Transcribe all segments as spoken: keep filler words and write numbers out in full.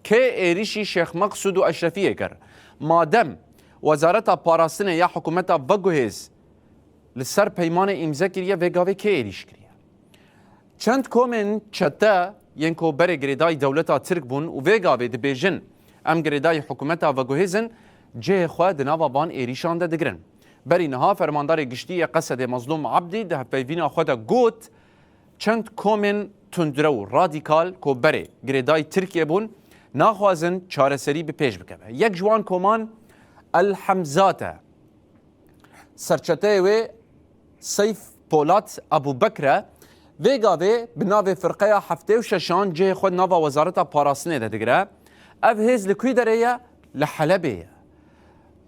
Kê êrîşî Şêx Meqsûd û Eşrefiyê kir? Madem Wezareta Parastinê ya hikûmeta veguhêz li ser peymanê îmze kiriye, vê gavê kê êrîş kiriye? Çend komên çete yên ku berê girêdayî dewleta Tirk bûn û vê gavê dibêjin, em girêdayî hikûmeta veguhêz in, cihê xwe di nava van êrîşan de digirin. Berî niha Fermandarê Giştî yê Qesedê Mezlûm Ebdî di hevpeyvîna xwe de got, çend komên tundrew û radîkal ku berê girêdayî Tirkiyê bûn, naxwazin çareserî bi pêş bikeve. Yek ji wan koman El Hemzat e. Serçeteyê wê Seyf Polat Ebûbekr e. Vê gavê bi navê Firqeya Heftê û Şeşan cihê xwe di nava Wezareta Parastinê de digire. Ev hêz li kû derê ye? Li Helebê ye.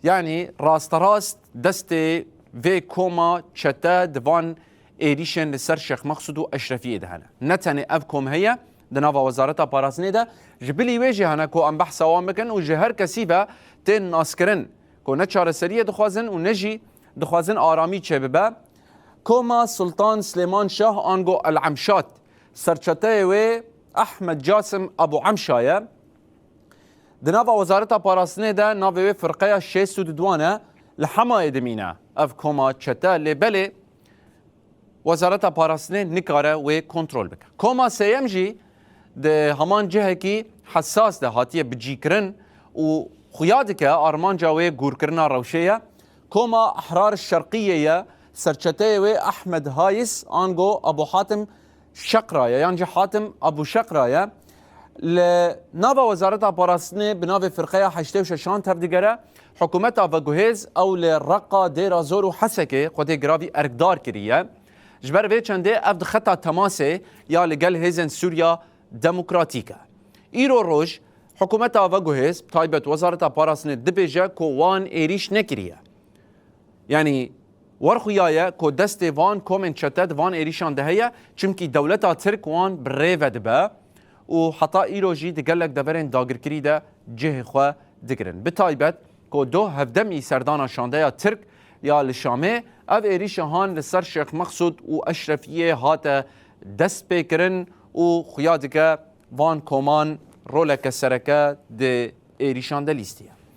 Yanî rasterast destê vê koma çete di van êrîşên li ser Şêx Meqsûd û Eşrefiyê de hene. Ne tenê ev kom heye di nava Wezareta Parastinê de, ji bilî wê jî hene ku em behsa wan bikin û ji her kesî ve tên naskirin ku ne çareseriyê dixwazin û ne jî dixwazin aramî çêbibe. Koma Sultan Silêman Şah ango El Emşat, serçeteyê wê Ehmed Casim Abu Emşa ye. Di nava Wezareta Parastinê de navê wê firqeya şêst û duduan e, li Hemayê dimîne. Ev koma çete, lê belê Wezareta Parastinê nikare wê kontrol bike. Koma sêyem jî di heman cihekî hesas de hatiye bicîkirin û xuya dike armanca wê gûrkirina rewşê ye. Koma Ehrar Şerqiyê ye, serçeteyê wê Ehmed Hayis ango Abu Hatim Şeqra ye, yan jî Hatim Abu Şeqra ye. Li nava Wezareta Parastinê bi navê Firqeya Heştê û Şeşan tevdigere, hikûmeta veguhêz ew li Reqa, Dêra Zor û Hesekê xwedê giravî erkdar kiriye. Ji ber vê çendê ev di xeta temasê ya li gel hêzên Sûriya Demokratîk e. Îro roj hikûmeta veguhêz, bi taybet Wezareta Parastinê dibêje ku wan êrîş nekiriye. Yanî werxuya ye ku destê van komên çete di van êrîşan de heye, çimkî dewleta Tirk wan bi rê ve dibe û heta îro jî di gelek deverên dagirkirî de cihê xwe digirin. Bi taybet ku doh hevdemî serdana şandeya Tirk ya li Şamê, ev êrîşa han li ser Şêx Meqsûd û Eşrefiyê hate destpêkirin û xuya dike van koman roleke sereke di êrîşan de lîstiye.